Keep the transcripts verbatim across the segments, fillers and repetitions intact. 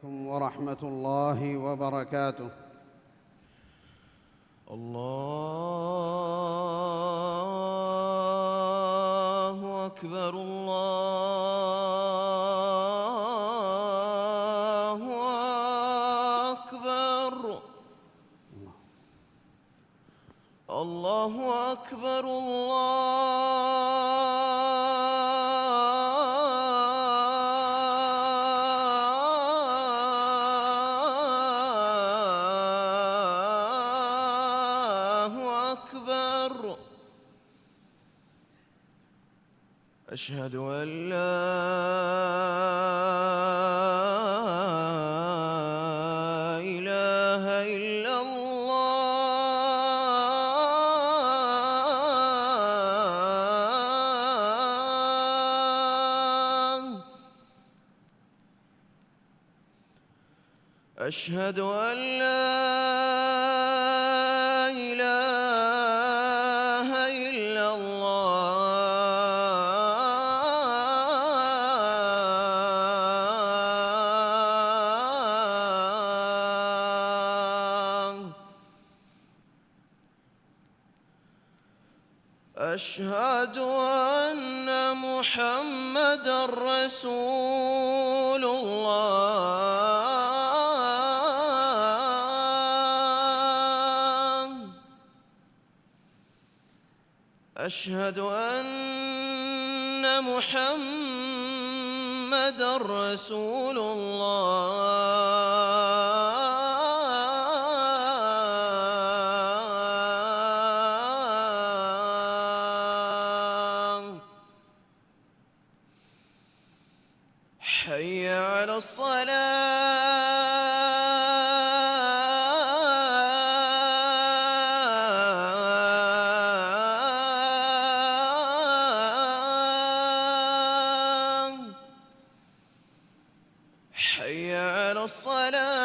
ورحمة الله وبركاته. الله أكبر، الله أكبر. الله أكبر، الله أكبر. أشهد أن لا إله إلا الله. أشهد أن لا إله إلا الله. أشهد أن محمدا رسول الله. أشهد أن محمدا رسول الله. حي على الصلاة. حي على الصلاة.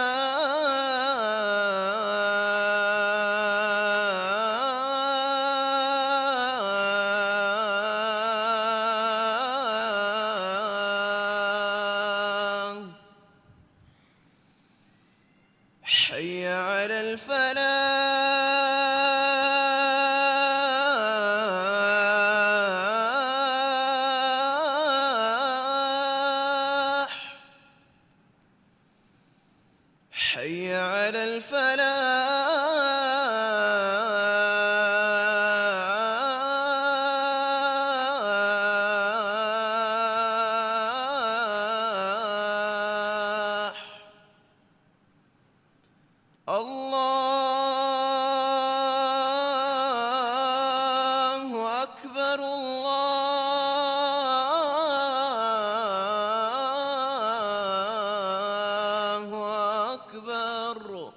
حي على الفلاح. حي على الفلاح. الله أكبر، الله أكبر.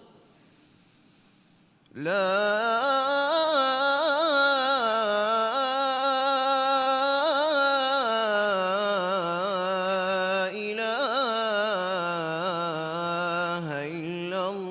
لا إله إلا الله.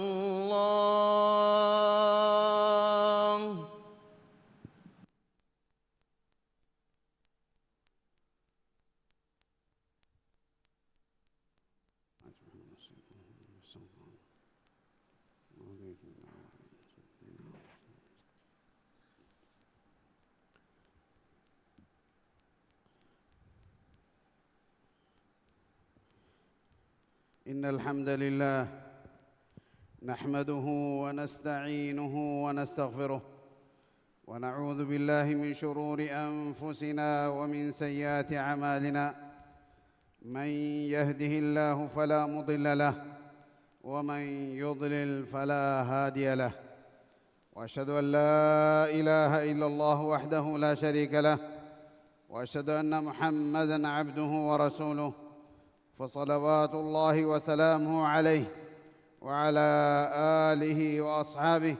إن الحمد لله نحمده ونستعينه ونستغفره، ونعوذ بالله من شرور أنفسنا ومن سيئات أعمالنا. من يهده الله فلا مضل له، ومن يضلل فلا هادي له. وأشهد أن لا إله إلا الله وحده لا شريك له، وأشهد أن محمدا عبده ورسوله، فصلوات الله وسلامه عليه وعلى آله وأصحابه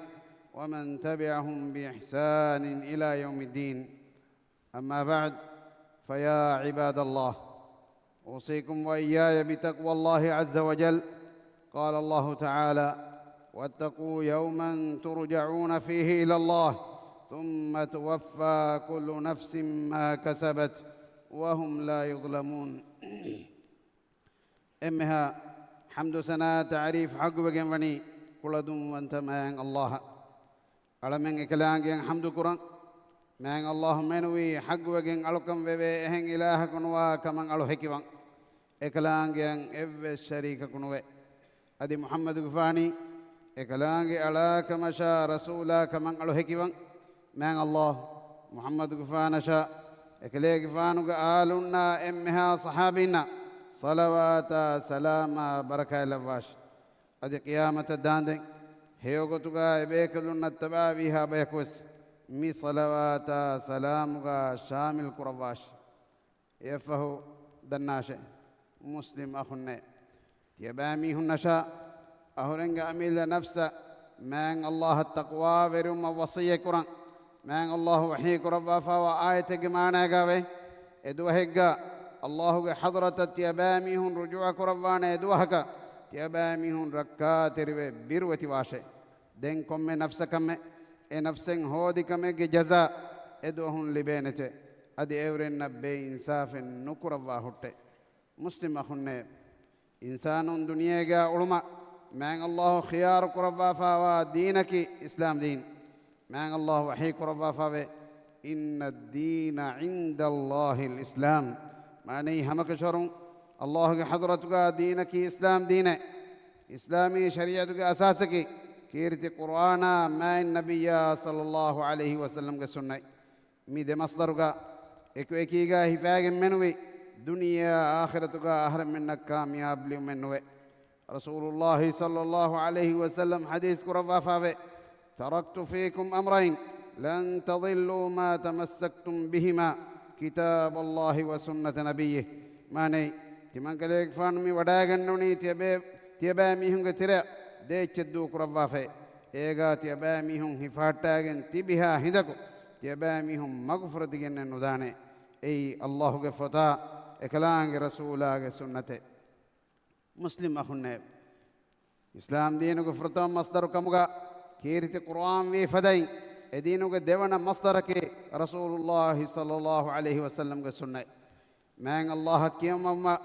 ومن تبعهم بإحسان إلى يوم الدين. أما بعد، فيا عباد الله، أوصيكم وإياي بتقوى الله عز وجل. قال الله تعالى: واتقوا يوما ترجعون فيه إلى الله ثم توفى كل نفس ما كسبت وهم لا يظلمون. އެންމެހާ ޙަމްދު ސަނާ ތަޢުރީފް ޙައްޤުވެގެން ވަނީ ކުޅަދުންވަންތަ މާތް ﷲ އަށް. އަޅަމެން އެކަލާނގެއަށް ޙަމްދު ކުރަން. މާތް ﷲ މެނުވީ ޙައްޤުވެގެން އަޅުކަން ވެވޭ އެހެން އިލާހަކު ނުވާ ކަމަށް އަޅު ހެކިވަން. އެކަލާނގެއަށް އެއްވެސް ޝަރީކަކު ނުވޭ. އަދި މުޙައްމަދުގެފާނީ އެކަލާނގެ އަޅާ ކަމަށާ ރަސޫލާ ކަމަށް އަޅު ހެކިވަން. މާތް ﷲ މުޙައްމަދުގެފާނަށާ އެކަލޭގެފާނުގެ އާލުންނާ އެންމެހާ ޞަޙާބީންނާ ޞަލަވާތާ ސަލާމާ ބަރަކާތްލައްވާށި. އަދި ޤިޔާމަތަށް ދާންދެން ހެޔޮގޮތުގާ އެބޭކަލުންނަށް ތަބާވީހާ ބަޔަކުވެސް މި ޞަލަވާތާ ސަލާމުގާ ޝާމިލް ކުރައްވާށި. އެއަށްފަހު ދަންނާށޭ، މުސްލިމް އަޚުންނޭ، ތިޔަބައިމީހުންނަށާ އަހުރެންގެ އަމިއްލަ ނަފްސަށް މާތް ﷲ އަށް ތަޤްވާވެރިވުމަށް ވަޞިއްޔަތް ކުރަން. މާތް ﷲ ވަޙީ ކުރައްވާފާވާ އާޔަތެއްގެ މާނާގާވޭ، އެދުވަހެއްގާ ﷲގެ ޙަޟްރަތަށް ތިޔަބައިމީހުން ރުޖޫޢަ ކުރައްވާނެ އެދުވަހަކަށް ތިޔަބައިމީހުން ރައްކާތެރިވެ ބިރުވެތިވާށޭ. ދެން ކޮންމެ ނަފްސަކަށްމެ އެ ނަފްސެއް ހޯދި ކަމެއްގެ ޖަޒާ އެދުވަހުން ލިބޭނެތެ. އަދި އެއުރެންނަށް ބޭއިންސާފެއް ނުކުރައްވާ ހުއްޓޭ. މުސްލިމް އަޚުންނޭ، އިންސާނުން ދުނިޔޭގާ އުޅުމަށް މާތް ﷲ ޚިޔާރު ކުރައްވާފާވާ ދީނަކީ އިސްލާމް ދީން. މާތް ﷲ ވަޙީ ކުރައްވާފާވޭ، "إن الدين عند الله الإسلام." މާނައީ ހަމަކަށަވަރުން ﷲގެ ޙަޟްރަތުގާ ދީނަކީ އިސްލާމް ދީނޭ. އިސްލާމީ ޝަރީޢަތުގެ އަސާސަކީ ކީރިތި ޤުރްއާނާ މާތް ނަބިއްޔާ ޞައްލައްލާހު ޢަލައިހި ވަސައްލަމްގެ ސުންނަތް. މި ދެ މަޞްދަރުގަ އެކުއެކީގަ ހިފާގެން މެނުވި ދުނިޔެއާ އާޚިރަތުގަ އަހަރެމެންނަށް ކާމިޔާބު ލިބުމެއް ނުވޭ. ރަސޫލުﷲ ޞައްލައްލާހު ޢަލައިހި ވަސައްލަމް ޙަދީޘް ކުރައްވާފައެވެ. "تركت فيكم أمرين لن تضلوا ما تمسكتم بهما كتاب الله وسنة نبيه." މާނައީ، ތިމަންކަލޭގެފާނު މި ވަޑައިގަންނަވަނީ ތިޔަބޭ-، ތިޔަބައިމީހުންގެ ތެރެއަށް ދޭއްޗެއް ދޫކުރައްވާފައި. އޭގާ ތިޔަބައިމީހުން ހިފަހައްޓާގެން ތިބިހާ ހިނދަކު ތިޔަބައިމީހުން މަގުފުރެދިގެންނެއް ނުދާނެ. އެއީ ﷲގެ ފޮތާ އެކަލާނގެ ރަސޫލާގެ ސުންނަތެއް. މުސްލިމް އަޚުންނޭ، އިސްލާމް ދީނުގެ ފުރަތަމަ މަޞްދަރު ކަމުގަ ކީރިތި ޤުރްއާން ވީ ފަދައިން، އެދީނުގެ ދެވަނަ މަޞްދަރަކީ ރަސޫލުﷲ ޞައްލައްލާހު ޢަލައިހި ވަސައްލަމްގެ ސުންނަތް. މާތް ﷲ އަށް ކިޔަމަންވުމަށް،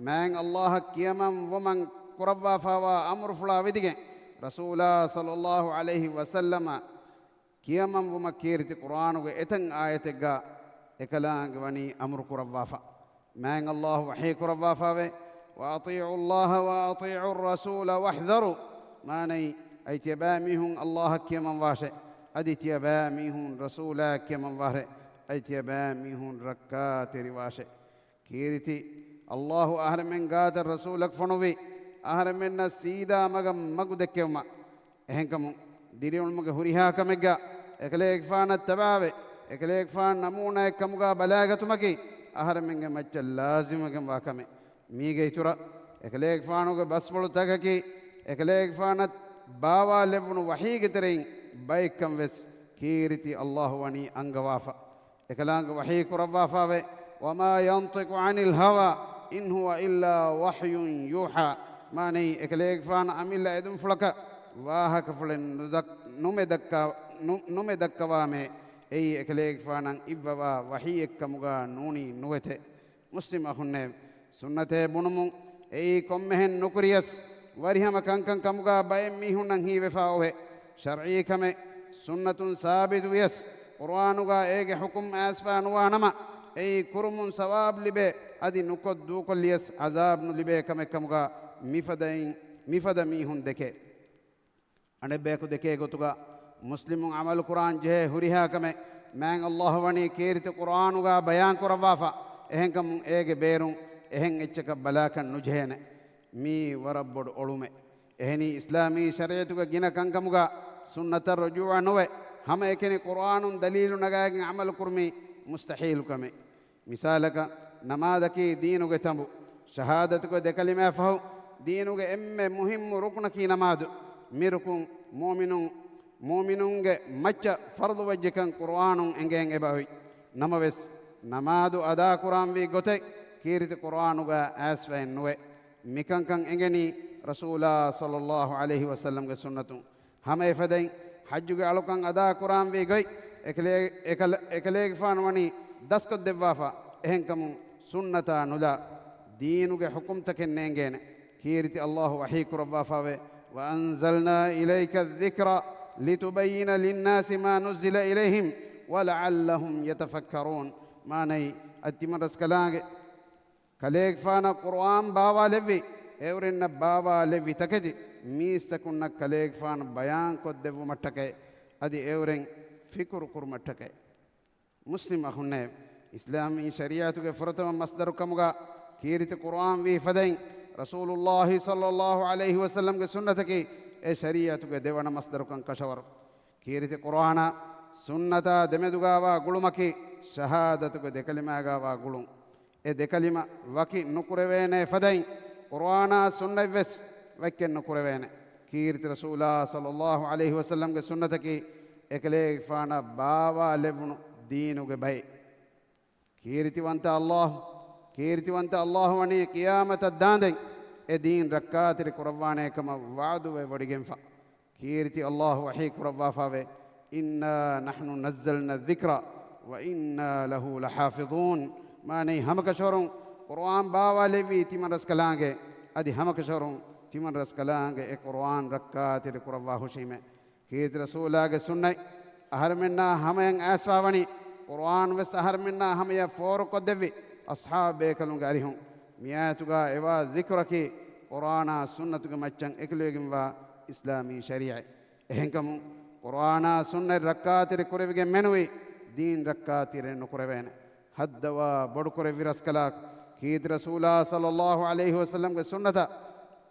މާތް ﷲ އަށް ކިޔަމަން ކުރައްވާފާވާ އަމުރުފުޅާ ވިދިގެން، ރަސޫލާ ޞައްލައްލާހު ޢަލައިހި ވަސައްލަމަށް ކިޔަމަންވުމަށް ކީރިތި ޤުރްއާނުގެ އެތައް އާޔަތެއްގަ އެކަލާނގެ ވަނީ އަމުރު ކުރައްވާފަ. މާތް ﷲ ވަޙީ ކުރައްވާފައެވެ. "وأطيعوا الله وأطيعوا الرسول واحذروا." މާނައީ، އައި ތިޔަބައިމީހުން ﷲ އަށް ކިޔަމަންވާށޭ. އަދި ތިޔަބައިމީހުން ރަސޫލާ ކިޔަމަންވާށޭ. އައި ތިޔަބައިމީހުން ރައްކާތެރިވާށޭ. ކީރިތި ﷲ އަހަރެމެން ގާތަށް ރަސޫލަކު ފޮނުވީ، އަހަރެމެންނަށް ސީދާ މަގަށް މަގު ދެއްކެވުމަށް. އެހެންކަމުން، ދިރިއުޅުމުގެ ހުރިހާ ކަމެއްގަ އެކަލޭގެފާނަށް ތަބާވެ، އެކަލޭގެފާނު ނަމޫނާއެއް ކަމުގަ ބަލާގަތުމަކީ އަހަރެމެންގެ މައްޗަށް ލާޒިމުވެގެންވާ ކަމެއް. މީގެ އިތުރަށް، އެކަލޭގެފާނުގެ ބަސްފުޅުތަކަކީ އެކަލޭގެފާނަށް ބާވާލެއްވުނު ވަޙީގެ ތެރެއިން ބައެއްކަން ވެސް ކީރިތި ﷲ ވަނީ އަންގަވާފަ. އެކަލާނގެ ވަޙީ ކުރައްވާފައެވެ. "وما ينطق عن الهوى إن هو إلا وحي يوحى." މާނައީ، އެކަލޭގެފާނު އަމިއްލަ އެދުންފުޅަކަށް ވާހަކަފުޅެއް ނުދައް-، ނުމެ ދައްކާ-، ނު-، ނުމެ ދައްކަވާމޭ. އެއީ އެކަލޭގެފާނަށް އިއްވަވާ ވަޙީއެއްކަމުގަ ނޫނީ ނުވެތެ. މުސްލިމް އަޚުންނޭ، ސުންނަތޭ ބުނުމުން އެއީ ކޮންމެހެން ނުކުރިޔަސް، ވަރިހަމަ ކަންކަން ކަމުގަ ބައެއް މީހުންނަށް ހީވެފަ އޮވޭ. ޝަރްޢީ ކަމެއް، ސުންނަތުން ސާބިތުވިޔަސް، ޤުރްއާނުގަ އޭގެ ޙުކުމް އައިސްފަ ނުވާ ނަމަ، އެއީ ކުރުމުން ސަވާބް ލިބޭ، އަދި ނުކޮށް ދޫކޮށްލިޔަސް ޢަޒާބް ނުލިބޭ ކަމެއް ކަމުގަ މިފަދައިން، މިފަދަ މީހުން ދެކޭ. އަނެއްބަޔަކު ދެކޭ ގޮތުގަ މުސްލިމުން ޢަމަލު ކުރާން ޖެހޭ ހުރިހާ ކަމެއް މާތް ﷲ ވަނީ ކީރިތި ޤުރްއާނުގަ ބަޔާން ކުރައްވާފަ. އެހެންކަމުން އޭގެ ބޭރުން އެހެން އެއްޗަކަށް ބަލާކަށް ނުޖެހޭނެ. މީ ވަރަށް ބޮޑު އޮޅުމެއް. އެހެނީ އިސްލާމީ ޝަރީޢަތުގެ ގިނަ ކަންކަމުގަ ސުންނަތަށް ރުޖޫޢަ ނުވެ، ހަމައެކަނި ޤުރްއާނުން ދަލީލު ނަގާގެން ޢަމަލު ކުރުމީ މުސްތަޙީލު ކަމެއް. މިސާލަކަށް، ނަމާދަކީ ދީނުގެ ތަނބު. ޝަހާދަތުގެ ދެ ކަލިމާ ފަހު، ދީނުގެ އެންމެ މުހިއްމު ރުކުނަކީ ނަމާދު. މި ރުކުން މުއުމިނުން، މުއުމިނުންގެ މައްޗަށް ފަރުޟު ވެއްޖެކަން ޤުރްއާނުން އެނގޭން އެބައޮތް. ނަމަވެސް، ނަމާދު އަދާކުރާންވީ ގޮތެއް ކީރިތި ޤުރްއާނުގަ އައިސްފައެއް ނުވޭ. މިކަންކަން އެނގެނީ ރަސޫލާ ޞައްލައްލާހު ޢަލައިހި ވަސައްލަމްގެ ސުންނަތުން. ހަމަ އެފަދައިން، ޙައްޖުގެ އަޅުކަން އަދާކުރާންވީ ގޮތް އެކަލޭ-، އެކަލ-، އެކަލޭގެފާނު ވަނީ ދަސްކޮށްދެއްވާފަ. އެހެންކަމުން ސުންނަތާ ނުލާ، ދީނުގެ ޙުކުމްތަކެއް ނޭނގޭނެ. ކީރިތި އައްލާހު ވަޙީ ކުރައްވާފަވޭ، وَأَنزَلْنَا إِلَيْكَ الذِّكْرَ لِتُبَيِّنَ لِلنَّاسِ مَا نُزِّلَ إِلَيْهِمْ وَلَعَلَّهُمْ يَتَفَكَّرُونَ. މާނައީ، އަދި ތިމަން ރަސްކަލާނގެ ކަލޭގެފާނަށް ޤުރުއާން ބާވާލެއްވި، އެއުރެންނަށް ބާވާލެއްވި ތަކެތި މީސްތަކުންނަށް ކަލޭގެފާނު ބަޔާންކޮށްދެއްވުމަށްޓަކައި، އަދި އެއުރެން ފިކުރު ކުރުމަށްޓަކައި. މުސްލިމް އަޚުންނޭ، އިސްލާމީ ޝަރީޢަތުގެ ފުރަތަމަ މަސްދަރު ކަމުގަ ކީރިތި ޤުރުއާން ވީ ފަދައިން، ރަސޫލުﷲ ޞައްލަﷲ ޢަލައިހި ވަސައްލަމްގެ ސުންނަތަކީ އެ ޝަރީޢަތުގެ ދެވަނަ މަސްދަރުކަން ކަށަވަރު. ކީރިތި ޤުރުއާނާ ސުންނަތާ ދެމެދުގާވާ ގުޅުމަކީ ޝަހާދަތުގެ ދެކަލިމާގާވާ ގުޅުން. އެ ދެކަލިމަ ވަކި ނުކުރެވޭނޭ ފަދައިން، ޤުރުއާނާ ސުންނަތްވެސް ވަކިކެއް ނުކުރެވޭނެ. ކީރިތި ރަސޫލާ ޞައްލަﷲ ޢަލައިހި ވަސައްލަމްގެ ސުންނަތަކީ އެކަލޭގެފާނަށް ބާވާލެއްވުނު ދީނުގެ ބައެއް. ކީރިތިވަންތަ އައްލާހު، ކީރިތިވަންތަ އައްލާހު ވަނީ ޤިޔާމަތަށް ދާންދެން އެ ދީން ރައްކާތެރި ކުރައްވާނޭ ކަމަށް ވަޢުދުވެވޮޑިގެންފަ. ކީރިތި އައްލާހު ވަޙީ ކުރައްވާފަވޭ، إِنَّا نَحْنُ نَزَّلْنَا الذِّكْرَ وَإِنَّا لَهُ لَحَافِظُونَ. މާނައީ، ހަމަކަށަވަރުން ޤުރުއާން ބާވާލެއްވީ ތިމަން ރަސްކަލާނގެ، އަދި ހަމަކަށަވަރުން ތިމަން ރަސްކަލާނގެ އެ ޤުރުއާން ރައްކާތެރި ކުރައްވާ ހުށީމޭ. ކީރިތި ރަސޫލާގެ ސުންނަތް އަހަރެމެންނާ ހަމަޔަށް އައިސްފާވަނީ، ޤުރުއާން ވެސް އަހަރެމެންނާ ހަމަޔަށް ފޯރުކޮށްދެއްވި އަޞްޙާބު ބޭކަލުންގެ އަރިހުން. މިއާޔަތުގާ އެވާ ޛިކްރަކީ ޤުރުއާނާ ސުންނަތުގެ މައްޗަށް އެކުލެވިގެންވާ އިސްލާމީ ޝަރީޢަތް. އެހެންކަމުން، ޤުރުއާނާ ސުންނަތް ރައްކާތެރި ކުރެވިގެން މެނުވީ، ދީން ރައްކާތެރި ނުކުރެވޭނެ. ހައްދަވާ ބޮޑުކުރެއްވި ރަސްކަލާކޮ، ކީރިތި ރަސޫލާ ޞައްލަﷲ ޢަލައިހި ވަސައްލަމްގެ ސުންނަތަށް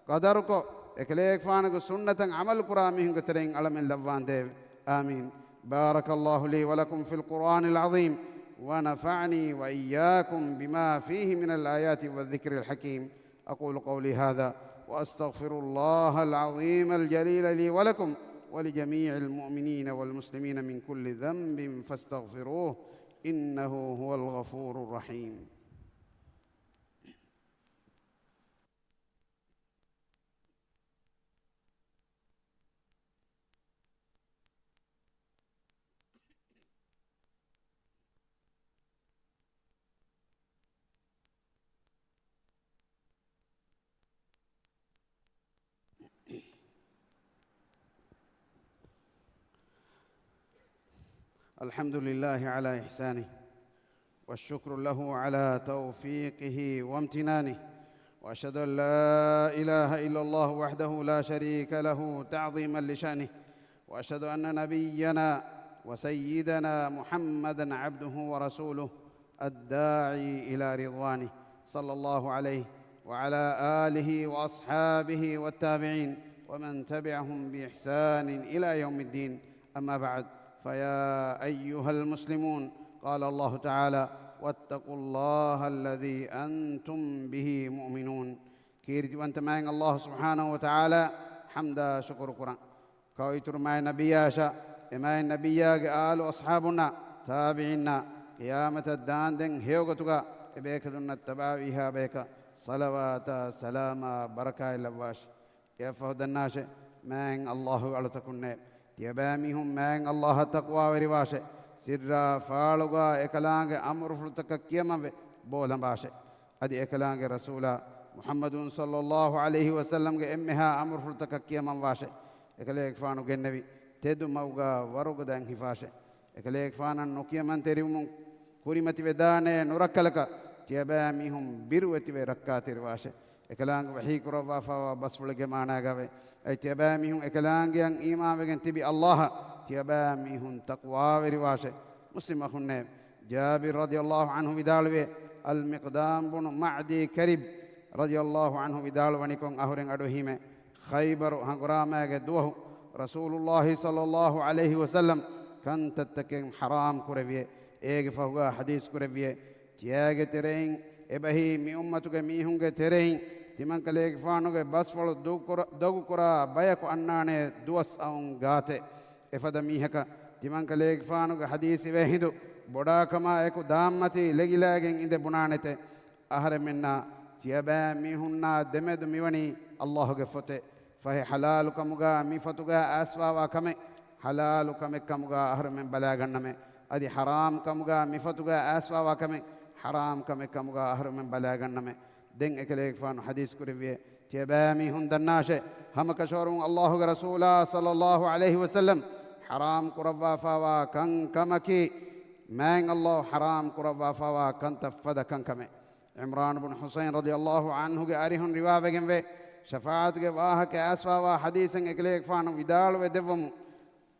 ޤަދަރުކޮށް، އެކަލޭގެފާނުގެ ސުންނަތަށް ޢަމަލުކުރާ މީހުންގެ ތެރެއިން އަޅަމެން ލައްވާނދޭވެ. آمين. بارك الله لي ولكم في القرآن العظيم، ونفعني وإياكم بما فيه من الآيات والذكر الحكيم. أقول قولي هذا وأستغفر الله العظيم الجليل لي ولكم ولجميع المؤمنين والمسلمين من كل ذنب فاستغفروه إنه هو الغفور الرحيم. الحمد لله على إحسانه، والشكر له على توفيقه وامتنانه، وأشهد أن لا إله إلا الله وحده لا شريك له تعظيما لشأنه، وأشهد أن نبينا وسيدنا محمدا عبده ورسوله الداعي إلى رضوانه، صلى الله عليه وعلى آله وأصحابه والتابعين ومن تبعهم بإحسان إلى يوم الدين. أما بعد، فيا أيها المسلمون، قال الله تعالى: واتقوا الله الذي أنتم به مؤمنون. ކީރިތިވަންތަ މާތް ﷲ ސުބްޙާނަހޫ ވަތަޢާލާ ޙަމްދާ ޝުކުރު ކުރަން. ކައުއިތުރު މާތް ނަބިއްޔާއަށާ، އެ މާތް ނަބިއްޔާގެ އާލު އަޞްޙާބުންނާ، ތާބިޢީންނާ، ޤިޔާމަތަށް ދާންދެން ހެޔޮގޮތުގަ އެބޭކަލުންނަށް ތަބަޢަވިހާ ބަޔަކަށް ޞަލަވާތާ ސަލާމާ ބަރަކާތް ލައްވާށި. އެއަށްފަހު ދަންނާށެ، މާތް ﷲ ގެ އަޅުތަކުންނޭ، ތިޔަބައިމީހުން މާތް ﷲއަށް ތަޤްވާވެރިވާށެ. ސިއްރާ ފާޅުގާ އެކަލާނގެ އަމުރުފުޅުތަކަށް ކިޔަމަންވެ ބޯލަނބާށެ. އަދި އެކަލާނގެ ރަސޫލާ މުޙައްމަދު ޞައްލަﷲ ޢަލައިހި ވަސައްލަމްގެ އެންމެހާ އަމުރުފުޅުތަކަށް ކިޔަމަންވާށެ. އެކަލޭގެފާނު ގެންނެވި ތެދު މަގުގާ ވަރުގަދައަށް ހިފާށެ. އެކަލޭގެފާނަށް ނުކިޔަމަންތެރިވުމުން ކުރިމަތިވެދާނޭ ނުރައްކަލަކަށް ތިޔަބައިމީހުން ބިރުވެތިވެ ރައްކާތެރިވާށެ. އެކަލާނގެ ވަޙީ ކުރައްވާފައިވާ ބަސްފުޅެއްގެ މާނާގައިވޭ. އެއީ ތިޔަބައިމީހުން އެކަލާނގެއަށް އީމާންވެގެން ތިބި ﷲއަށް ތިޔަބައިމީހުން ތަޤްވާވެރިވާށެ. މުސްލިމް އަޚުންނޭ، ޖާބިރު ރަޟިޔަﷲ ޢަންހު ވިދާޅުވޭ، އަލްމިޤްދާމް ބުނު މަޢްދީ ކަރިބް ރަޟިޔަﷲ ޢަންހު ވިދާޅުވަނިކޮށް، އަހުރެން އަޑުއެހީމޭ، ޚައިބަރު ހަނގުރާމައިގެ ދުވަހު ރަސޫލުﷲ ޞައްލަﷲ ޢަލައިހި ވަސައްލަމް ކަންތައްތަކެއް ޙަރާމް ކުރެއްވިއޭ. އޭގެ ފަހުގާ ޙަދީޘް ކުރެއްވިއޭ، ތިޔާގެ ތެރެއިން އެބަހީ މި އުއްމަތުގެ މީހުންގެ ތެރެއިން ތިމަންކަލޭގެފާނުގެ ބަސްފުޅު ދޮގުކުރ-، ދޮގުކުރާ ބަޔަކު އަންނާނޭ ދުވަސް އައުން ގާތެއް. އެފަދަ މީހަކަށް ތިމަންކަލޭގެފާނުގެ ޙަދީޘް އިވޭ ހިނދު ބޮޑާކަމާ އެކު ދާންމަތީ ލެގިލާގެން އިނދެ ބުނާނެތެ. އަހަރެމެންނާ ތިޔަބައިމީހުންނާ ދެމެދު މިވަނީ ﷲ ގެ ފޮތެއް. ފަހެ ޙަލާލު ކަމުގާ މި ފޮތުގާ އައިސްފާވާ ކަމެއް، ޙަލާލު ކަމެއް ކަމުގާ އަހަރުމެން ބަލާގަންނަމޭ. އަދި ޙަރާމް ކަމުގާ މި ފޮތުގާ އައިސްފާވާ ކަމެއް، ޙަރާމް ކަމެއް ކަމުގާ އަހަރުމެން ބަލާގަންނަމޭ. ދެން އެކަލޭގެފާނު ޙަދީޘް ކުރެއްވިއޭ، ތިޔަބައިމީހުން ދަންނާށޭ، ހަމަކަށަވަރުން ﷲގެ ރަސޫލާ ޞައްލަﷲު ޢަލައިހި ވަސައްލަމް ޙަރާމް ކުރައްވާފާވާ ކަންކަމަކީ، މާތް ﷲ ޙަރާމް ކުރައްވާފާވާ ކަންތައް ފަދަ ކަންކަމެއް. ޢިމްރާން ބުން ޙުޞައިން ރަޟިޔަﷲު ޢަންހުގެ އަރިހުން ރިވާވެގެންވޭ، ޝަފާޢަތުގެ ވާހަކަ އައިސްފާވާ ޙަދީޘެއް އެކަލޭގެފާނު ވިދާޅުވެ ދެއްވަމުން،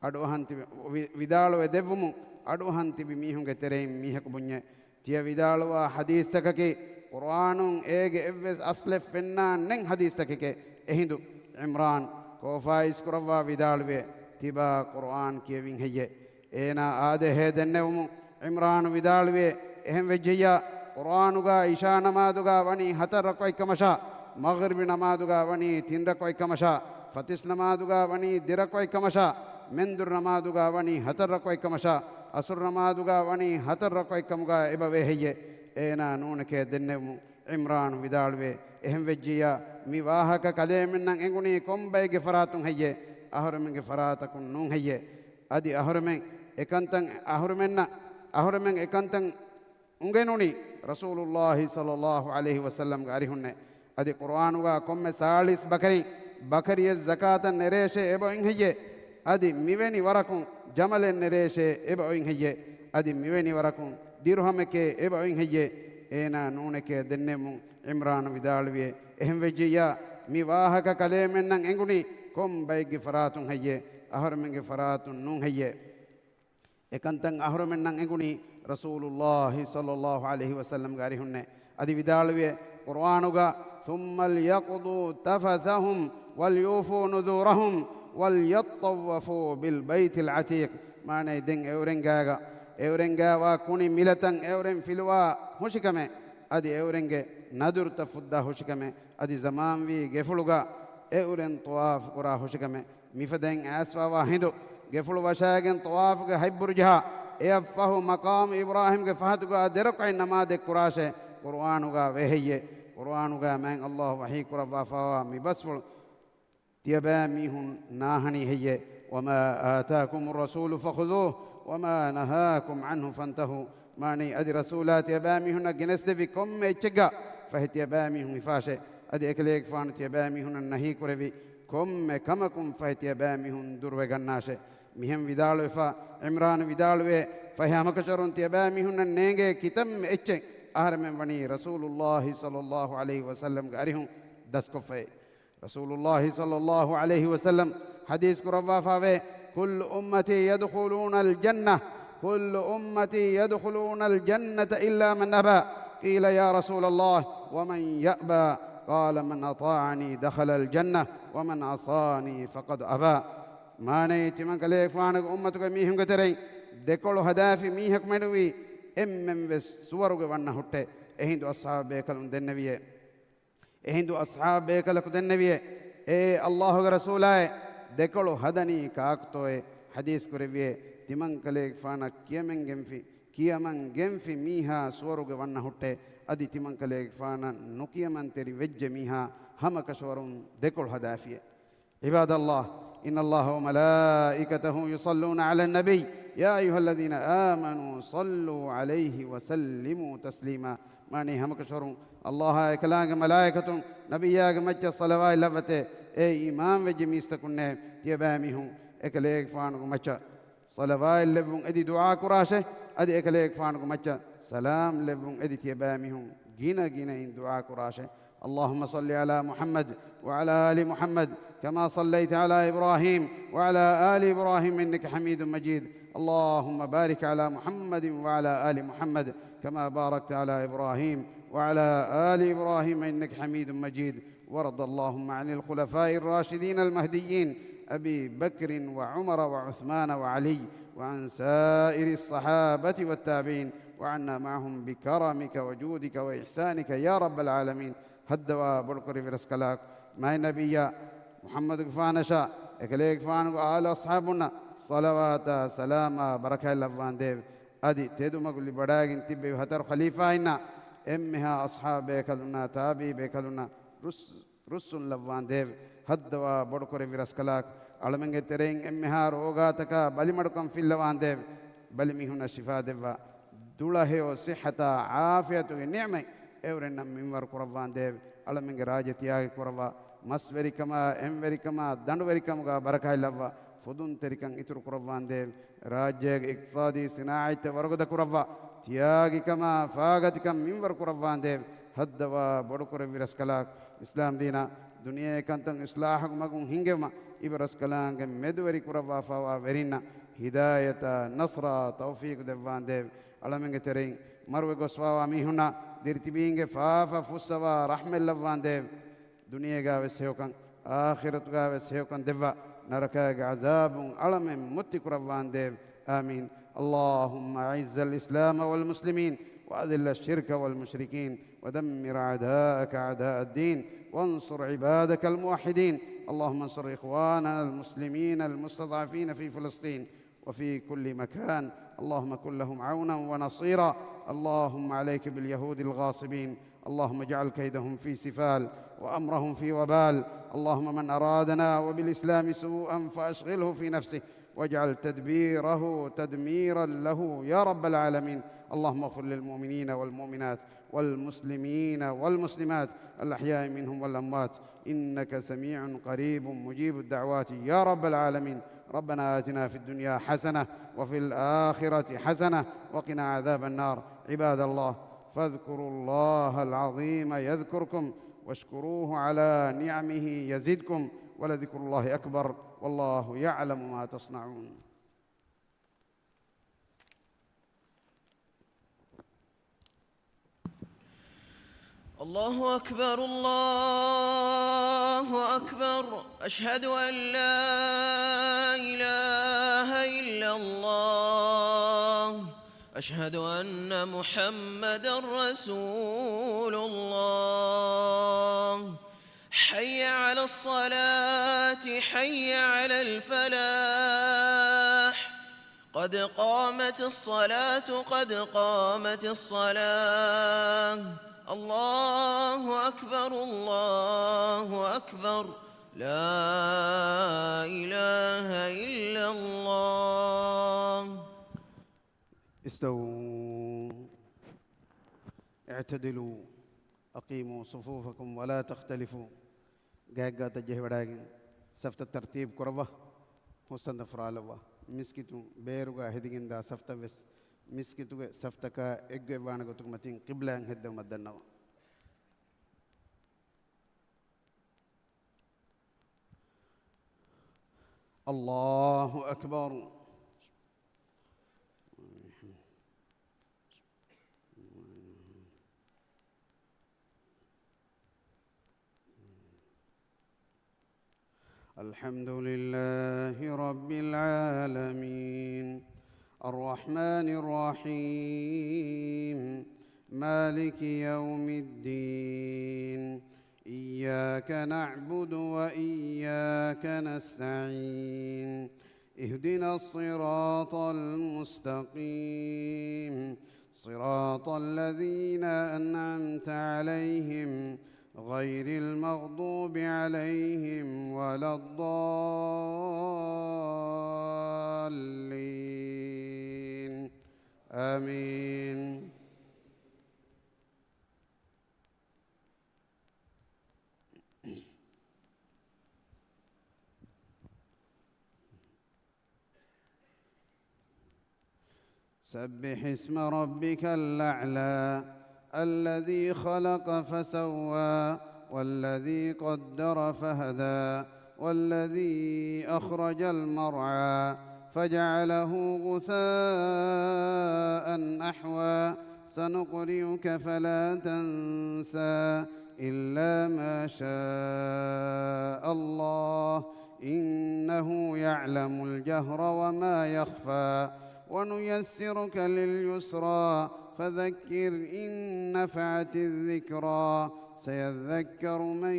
އަޑުއަހަން ތިބި، ވި-، ވިދާޅުވެ ދެއްވުމުން އަޑުއަހަން ތިބި މީހުންގެ ތެރެއިން މީހަކު ބުންޏޭ، ތިޔަ ވިދާޅުވާ ޙަދީޘްތަކަކީ ޤުރުއާނުން އޭގެ އެއްވެސް އަސްލެއް ފެންނާން ނެތް ޙަދީޘްތަކެކޭ. އެހިނދު ޢިމްރާން ކޯފާ އިސްކުރައްވާ ވިދާޅުވޭ، ތިބާ ޤުރުއާން ކިޔެވިން ހެއްޔޭ؟ އޭނާ އާދޭހޭ ދެންނެވުމުން ޢިމްރާނު ވިދާޅުވޭ، އެހެން ވެއްޖެއްޔާ، ޤުރުއާނުގާ ޢިޝާ ނަމާދުގާ ވަނީ ހަތަރު ރަކުޢަތްކަމަށާ، މަޣްރިބި ނަމާދުގާ ވަނީ ތިން ރަކުޢަތްކަމަށާ، ފަތިސް ނަމާދުގާ ވަނީ ދެ ރަކުޢަތްކަމަށާ، މެންދުރު ނަމާދުގާ ވަނީ ހަތަރު ރަކުޢަތްކަމަށާ، ޢަޞުރު ނަމާދުގާ ވަނީ ހަތަރު ރަކުޢަތްކަމުގާ އެބަ ވޭ ހެއްޔޭ؟ އޭނާ ނޫނެކޭ ދެންނެވުމުން ޢިމްރާނު ވިދާޅުވޭ، އެހެން ވެއްޖިއްޔާ، މި ވާހަކަ ކަލޭމެންނަށް އެނގުނީ ކޮން ބައެއްގެ ފަރާތުން ހެއްޔޭ؟ އަހުރެމެންގެ ފަރާތަކުން ނޫން ހެއްޔޭ؟ އަދި އަހުރެމެން އެކަންތައް، އަހުރެމެންނަށް، އަހުރެމެން އެކަންތައް އުނގެނުނީ ރަސޫލުﷲ ޞައްލަﷲު ޢަލައިހި ވަސައްލަމްގެ އަރިހުންނޭ. އަދި ޤުރުއާނުގާ ކޮންމެ ސާޅީސް ބަކަރިން، ބަކަރިއެއް ޒަކާތަށް ނެރޭށޭ އެބައޮތް ހެއްޔޭ؟ އަދި މިވެނި ވަރަކުން ޖަމަލެއް ނެރޭށޭ އެބައޮތް ހެއްޔޭ؟ އަދި މިވެނި ވަރަކުން ދިރުހަމެކޭ އެބައޮތް ހެއްޔޭ؟ އޭނާ ނޫނެކޭ ދެންނެވުމުން ޢިމްރާނު ވިދާޅުވިއޭ، އެހެން ވެއްޖިއްޔާ، މި ވާހަކަ ކަލޭމެންނަށް އެނގުނީ ކޮން ބައެއްގެ ފަރާތުން ހެއްޔޭ؟ އަހުރެމެންގެ ފަރާތުން ނޫން ހެއްޔޭ؟ އެކަންތައް އަހުރެމެންނަށް އެނގުނީ ރަސޫލުﷲ ޞައްލަﷲު ޢަލައިހި ވަސައްލަމްގެ އަރިހުންނޭ. އަދި ވިދާޅުވިއޭ ޤުރުއާނުގާ، ثُمَّ لْيَقْضُوا تَفَثَهُمْ وَلْيُوفُوا نُذُورَهُمْ وَلْيَطَّوَّفُوا بِالْبَيْتِ الْعَتِيقِ. މާނައީ ދެން އެއުރެންގާގަ، އެއުރެންގާވާ ކުނި މިލަތައް އެއުރެން ފިލުވާ ހުށިކަމެއް، އަދި އެއުރެންގެ ނަދުރުތައް ފުއްދާ ހުށިކަމެއް، އަދި ޒަމާންވީ ގެފުޅުގަ އެއުރެން ޠަވާފު ކުރާ ހުށިކަމެއް، މިފަދައިން އައިސްފާވާ ހިނދު ގެފުޅު ވަށާގެން ޠަވާފުގެ ހަތް ބުރުޖަހާ އެއަށްފަހު މަޤާމު އިބްރާހީމްގެ ފަހަތުގަ ދެ ރަކުޢަތް ނަމާދެއް ކުރާށޭ. ޤުރުއާނުގަ ވޭ ހެއްޔޭ؟ ޤުރުއާނުގަ މާތް ﷲ ވަޙީ ކުރައްވާފާވާ މި ބަސްފުޅު ތިޔަބައިމީހުން ނާހަނީ ހެއްޔޭ؟ وَمَا آتَاكُمُ الرَّسُولُ فَخُذُوهُ وَمَا نَهَاكُمْ عَنْهُ فَانْتَهُوا. މާނައީ އަދި ރަސޫލާ ތިޔަބައިމީހުންނަށް ގެނެސްދެއްވި ކޮންމެ އެއްޗެއްގަ ފަހެ ތިޔަބައިމީހުން ހިފާށޭ. އަދި އެކަލޭގެފާނު ތިޔަބައިމީހުންނަށް ނަހީ ކުރެއްވި ކޮންމެ ކަމަކުން ފަހެ ތިޔަބައިމީހުން ދުރުވެގަންނާށޭ. މިހެން ވިދާޅުވެފަ، ޢިމްރާނު ވިދާޅުވޭ، ފަހެ ހަމަކަށަވަރުން ތިޔަބައިމީހުންނަށް ނޭނގޭ ކިތަންމެ އެއްޗެއް އަހަރެމެން ވަނީ ރަސޫލުﷲ ޞައްލަﷲު ޢަލައިހި ވަސައްލަމްގެ އަރިހުން ދަސްކޮށްފައި. ރަސޫލުﷲ ޞައްލަﷲު ޢަލައިހި ވަސައްލަމް ޙަދީޘް ކުރައްވާފާވޭ، كُلُّ أُمَّتِي يَدْخُلُونَ الْجَنَّةَ، كُلُّ أُمَّتِي يَدْخُلُونَ الْجَنَّةَ إِلَّا مَنْ أَبَى. قِيلَ يَا رَسُولَ اللَّهِ وَمَنْ يَأْبَى؟ قَالَ مَنْ أَطَاعَنِي دَخَلَ الْجَنَّةَ وَمَنْ عَصَانِي فَقَدْ أَبَى. މާނައީ ތިމަންކަލޭގެފާނުގެ އުއްމަތުގެ މީހުންގެ ތެރެއިން ދެކޮޅު ހަދާފި މީހަކު މެނުވީ އެންމެންވެސް ސުވަރުގެ ވަންނަ ހުއްޓޭ. އެހިނދު އަޞްޙާބު ބޭކަލުން ދެންނެވިއޭ. އެހިނދު އަޞްޙާބު ބޭކަލަކު ދެންނެވިއޭ، އޭ ﷲގެ ރަސޫލާއޭ، ދެކޮޅު ހަދަނީ ކާކުތޯއޭ؟ ޙަދީޘް ކުރެއްވިއޭ، ތިމަންކަލޭގެފާނަށް ކިޔަމަން ގެންފި، ކިޔަމަން ގެންފި މީހާ ސުވަރުގެ ވަންނަ ހުއްޓޭ. އަދި ތިމަންކަލޭގެފާނަށް ނުކިޔަމަންތެރި ވެއްޖެ މީހާ ހަމަކަށަވަރުން ދެކޮޅު ހަދާފިއޭ. عباد الله، إن الله وملائكته يصلون على النبي، يا أيها الذين آمنوا صلوا عليه وسلموا تسليما. މާނައީ ހަމަކަށަވަރުން ﷲ އާ އެކަލާނގެ މަލާއިކަތުން ނަބިއްޔާގެ މައްޗަށް ޞަލަވާތް ލައްވަތޭ. އޭ އީމާން ވެއްޖެ މީސްތަކުންނޭ، ތިޔަބައިމީހުން އެކަލޭގެފާނުގެ މައްޗަށް ޞަލަވާތް ލެއްވުން އެދި ދުޢާ ކުރާށޭ. އަދި އެކަލޭގެފާނުގެ މައްޗަށް ސަލާމް ލެއްވުން އެދި ތިޔަބައިމީހުން ގިނަ ގިނައިން ދުޢާ ކުރާށޭ. اللهم صل على محمد وعلى آل محمد كما صليت على إبراهيم وعلى آل إبراهيم إنك حميد مجيد. اللهم بارك على محمد وعلى آل محمد كما باركت على إبراهيم وعلى آل إبراهيم إنك حميد مجيد. وارض اللهم عن الخلفاء الراشدين المهديين أبي بكر وعمر وعثمان وعلي وعن سائر الصحابة والتابعين وعنا معهم بكرمك وجودك وإحسانك يا رب العالمين. ހައްދަވާ ބޮޑުކުރެއްވި ރަސްކަލާކޮ، މާތް ނަބިއްޔާ މުޙައްމަދުގެފާނަށާ، އެކަލޭގެފާނުގެ އާލު އަޞްޙާބުންނަށް ޞަލަވާތާ ސަލާމާ ބަރަކާތް ލައްވާނދޭވެ. އަދި ތެދުމަގު ލިބިވަޑައިގެން ތިއްބެވި ހަތަރު ޚަލީފާއިންނާ، އެންމެހާ އަޞްޙާބު ބޭކަލުންނާ، ތާބިޢީ ބޭކަލުންނާ ރުއްސުން ރުއްސުން ލައްވާނދޭވެ. ހައްދަވާ ބޮޑުކުރެއްވި ރަސްކަލާކޮ، އަޅަމެންގެ ތެރެއިން އެންމެހާ ރޯގާތަކާ ބަލިމަޑުކަން ފިއްލަވާނދޭވެ. ބަލިމީހުންނަށް ޝިފާ ދެއްވާ، ދުޅަހެޔޮ ޞިއްޙަތާ ޢާފިޔަތުގެ ނިޢުމަތް އެއުރެންނަށް މިންވަރު ކުރައްވާނދޭވެ. އަޅަމެންގެ ރާއްޖެ ތިޔާގި ކުރައްވާ، މަސްވެރިކަމާ، އެންވެރިކަމާ، ދަނޑުވެރިކަމުގާ ބަރަކާތްލައްވާ، ފުދުންތެރިކަން އިތުރު ކުރައްވާނދޭވެ. ރާއްޖޭގެ އިޤްތިޞާދީ ސިނާޢަތްތައް ވަރުގަދަ ކުރައްވާ، ތިޔާގިކަމާ ފާގަތިކަން މިންވަރު ކުރައްވާނދޭވެ. ހައްދަވާ ބޮޑުކުރެއްވި ރަސްކަލާކޮ، އިސްލާމް ދީނާ ދުނިޔޭގެ ކަންތައް އިޞްލާޙުގެ މަގުން ހިންގެވުމަށް އިބަ ރަސްކަލާނގެ މެދުވެރި ކުރައްވާފައިވާ ވެރިންނަށް ހިދާޔަތާ، ނަޞްރާ، ތައުފީޤު ދެއްވާނދޭވެ. އަޅަމެންގެ ތެރެއިން މަރުވެ ގޮސްފައިވާ މީހުންނާ ދިރިތިބީންގެ ފާފަ ފުއްސަވާ ރަޙްމަތްލައްވާނދޭވެ. ދުނިޔޭގާވެސް ހެޔޮކަން، އާޚިރަތުގާވެސް ހެޔޮކަން ދެއްވާ، ނަރަކާގެ ޢަޛާބުން އަޅަމެން މުއްތި ކުރައްވާނދޭވެ. آمين. اللهم أعز الإسلام والمسلمين وأذل الشرك والمشركين ودمر أعداءك أعداء الدين وانصر عبادك الموحدين. اللهم انصر إخواننا المسلمين المستضعفين في فلسطين وفي كل مكان. اللهم كن لهم عونا ونصيرا. اللهم عليك باليهود الغاصبين. اللهم اجعل كيدهم في سفال وأمرهم في وبال. اللهم من أرادنا وبالإسلام سوءا فأشغله في نفسه واجعل تدبيره تدميرا له يا رب العالمين. اللهم اغفر للمؤمنين والمؤمنات والمسلمين والمسلمات الأحياء منهم والأموات إنك سميع قريب مجيب الدعوات يا رب العالمين. ربنا آتنا في الدنيا حسنة وفي الآخرة حسنة وقنا عذاب النار. عباد الله، فاذكروا الله العظيم يذكركم واشكروه على نعمه يزدكم ولذكر الله أكبر والله يعلم ما تصنعون. الله أكبر، الله أكبر. أشهد أن لا إله إلا الله. أشهد أن محمدا رسول الله. حي على الصلاة، حي على الفلاح. قد قامت الصلاة، قد قامت الصلاة. الله أكبر، الله أكبر. لا إله إلا الله. استووا. اعتدلوا. أقيموا صفوفكم ولا تختلفوا. ގާތްގާތަށް ޖެހިވަޑައިގެން ސަފްތައް ތަރްތީބު ކުރައްވާ، ހުސްހަނދަށް ފުރާލައްވާ. މިސްކިތުން ބޭރުގާ ހެދިގެންދާ ސަފްތައް ވެސް މިސްކިތުގެ ސަފްތަކާ އެއްގޮތްވާނެ ގޮތުގެ މަތިން ޤިބްލާއަށް ހެއްދެވުމަށް ދަންނަވާ. الله أكبر. الحمد لله رب العالمين. الرحمن الرحيم. مالك يوم الدين. إياك نعبد وإياك نستعين. اهدنا الصراط المستقيم. صراط الذين أنعمت عليهم غير المغضوب عليهم ولا الضالين. آمين. سبح اسم ربك الأعلى الذي خلق فسوى والذي قدر فهدى والذي أخرج المرعى فجعله غثاء أحوى. سنقرئك فلا تنسى إلا ما شاء الله إنه يعلم الجهر وما يخفى. ونيسرك لليسرى فذكر إن نفعت الذكرى. سيذكر من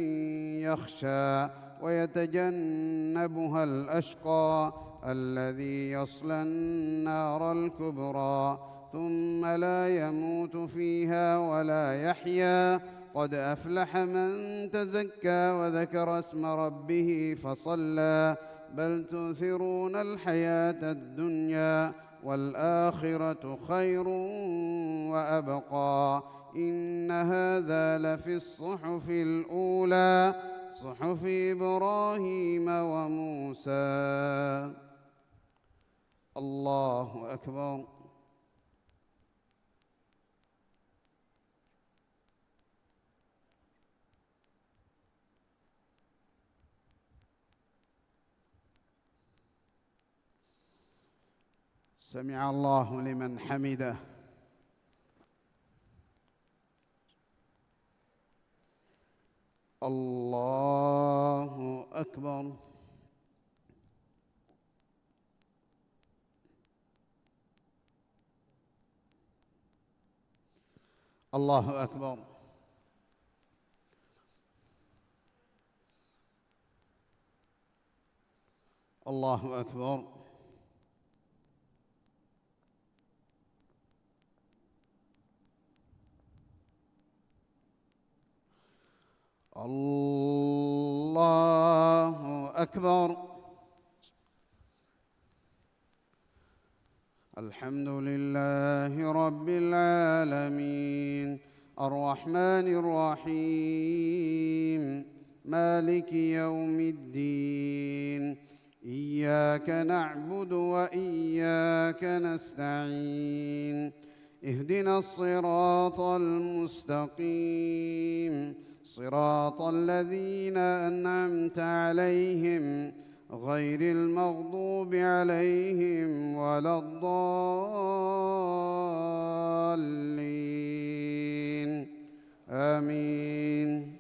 يخشى ويتجنبها الأشقى الذي يصلى النار الكبرى ثم لا يموت فيها ولا يحيا. قد أفلح من تزكى وذكر اسم ربه فصلى. بل تؤثرون الحياة الدنيا والآخرة خير وأبقى. إن هذا لفي الصحف الأولى، صحف إبراهيم وموسى. الله أكبر. سمع الله لمن حمده. الله أكبر. الله أكبر. الله أكبر. الله أكبر. الحمد لله رب العالمين. الرحمن الرحيم. مالك يوم الدين. إياك نعبد وإياك نستعين. اهدنا الصراط المستقيم. صراط الذين أنعمت عليهم غير المغضوب عليهم ولا الضالين. آمين.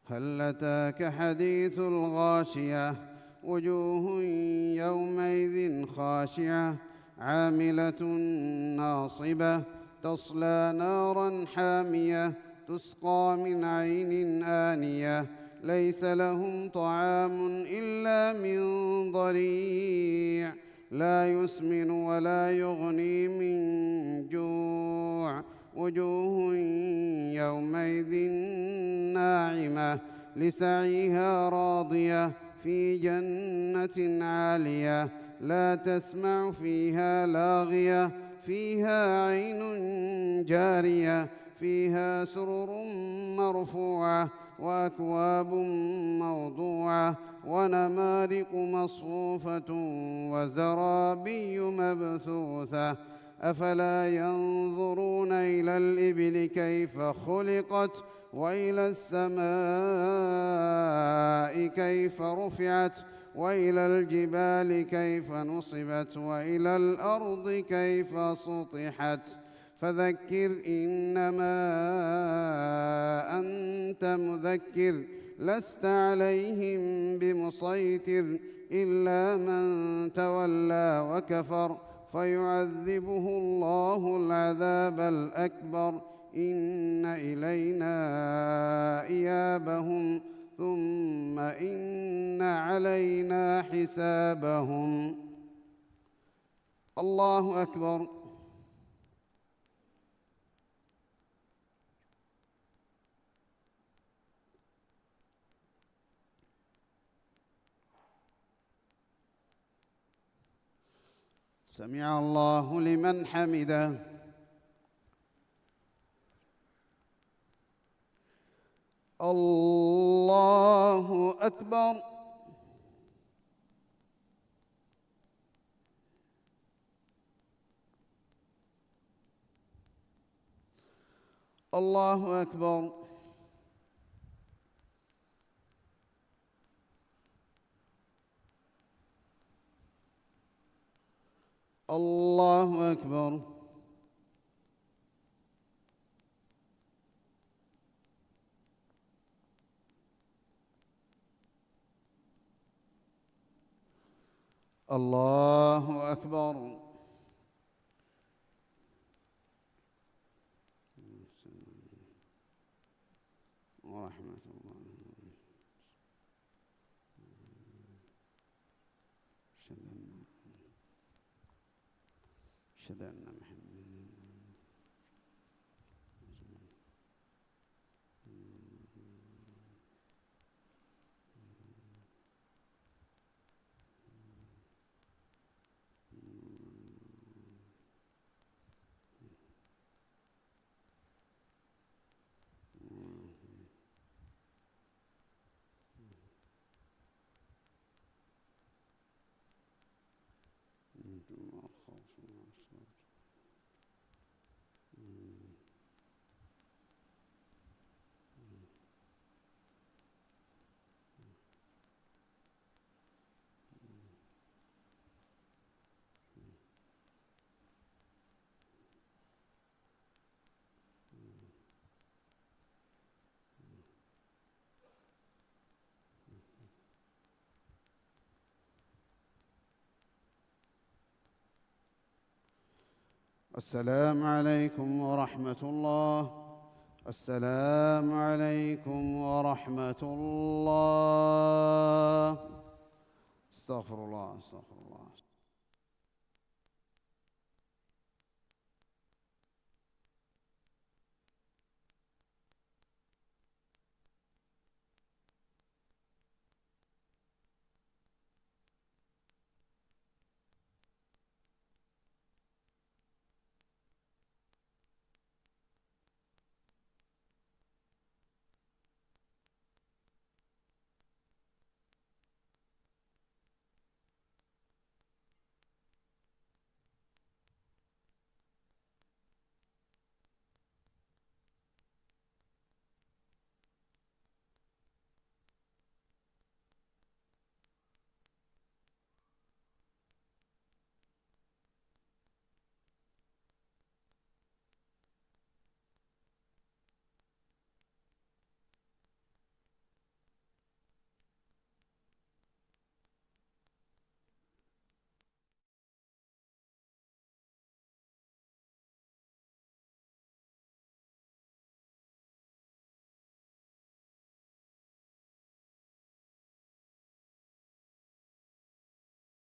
هل أتاك حديث الغاشية. وجوه يومئذ خاشعة. عاملة ناصبة. تصلى نارا حامية. تسقى من عين آنية. ليس لهم طعام إلا من ضريع. لا يسمن ولا يغني من جوع. وجوه يومئذ ناعمة. لسعيها راضية. في جنة عالية. لا تسمع فيها لاغية. فيها عين جارية. فيها سرر مرفوعة. وأكواب موضوعة. ونمارق مصفوفة. وزرابي مبثوثة. أفلا ينظرون إلى الإبل كيف خلقت. وإلى السماء كيف رفعت. وإلى الجبال كيف نصبت. وإلى الأرض كيف سطحت. فذكر إنما أنت مذكر. لست عليهم بمسيطر. إلا من تولى وكفر. فيعذبه الله العذاب الأكبر. إن إلينا إيابهم. ثم إن علينا حسابهم. الله أكبر. سمع الله لمن حمده. الله أكبر. الله أكبر. الله أكبر. الله أكبر. ورحمة الله. أشهد أن، أشهد أن محمدا. السلام عليكم ورحمة الله. السلام عليكم ورحمة الله. أستغفر الله، أستغفر الله.